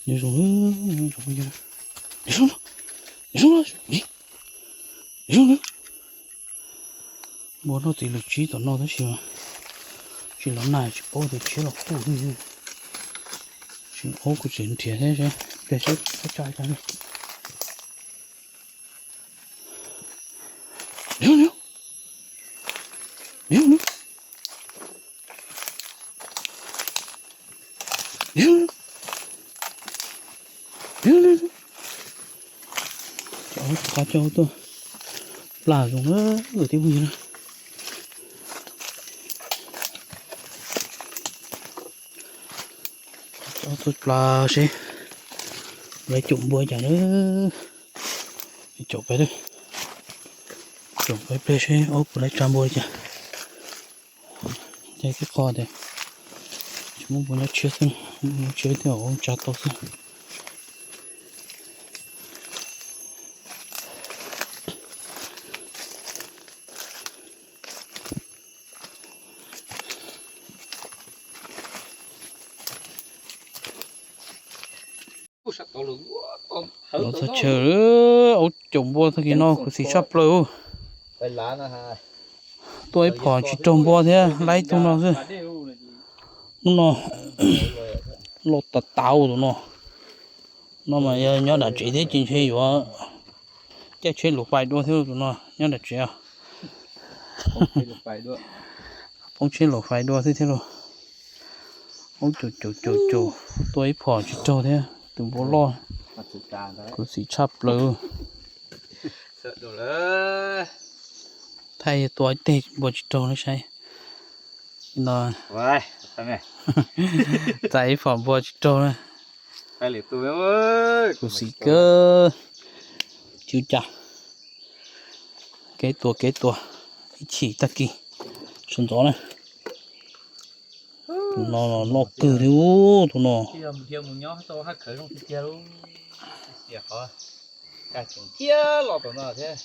Nyob zoo, nyob zoo, nyob zoo, nyob zoo, npua noj txiv lws tsib tom no tab sis mas tsis los nag tsis paub tias tshiab los quj li. Tsis, aub kuv tseem nrhiav thiab seb pliag seb tso cas li. Qhov coj tuaj plas zoo na, kwv tij phooj ywg na. Coj tuaj plas seb lawv caum npua cas na. Caum peb, caum peb pliag seb aub puas lawv tsa npua li cas. Ces tib qho tias tsis muaj npua nyob tshiab xwb, nyob tshiab thiaj tsa tau xwb. Los txog chaw, aub caum npua tag kis no kuv xim tshaj plaws. Tuaj ib phom tsis raug npua thiab, laib ib tug no xwb. Hnub no los tas tas tus no. No mas yog nyob nram tsev thiab ces ntshe yuav caij tsheb lus fais dua thiab tus no nyob nram tsev. Poob tsheb lus fais dua xwb thiab lauj. Aub caum caum caum caum, tua ib phom tsis raug thiab tus npua loj. Kuv xim tshaj plaws. Thaij tua ib teg npua tsis raug na saib. No, txais ib phom npua tsis raug na. Kuv xim kawg. Tsis ua cas, kev tua kev tua, ib chim tag kis sawv ntxov na. Tus no loj kawg li ub, tus no. Thiab los tom no thiab.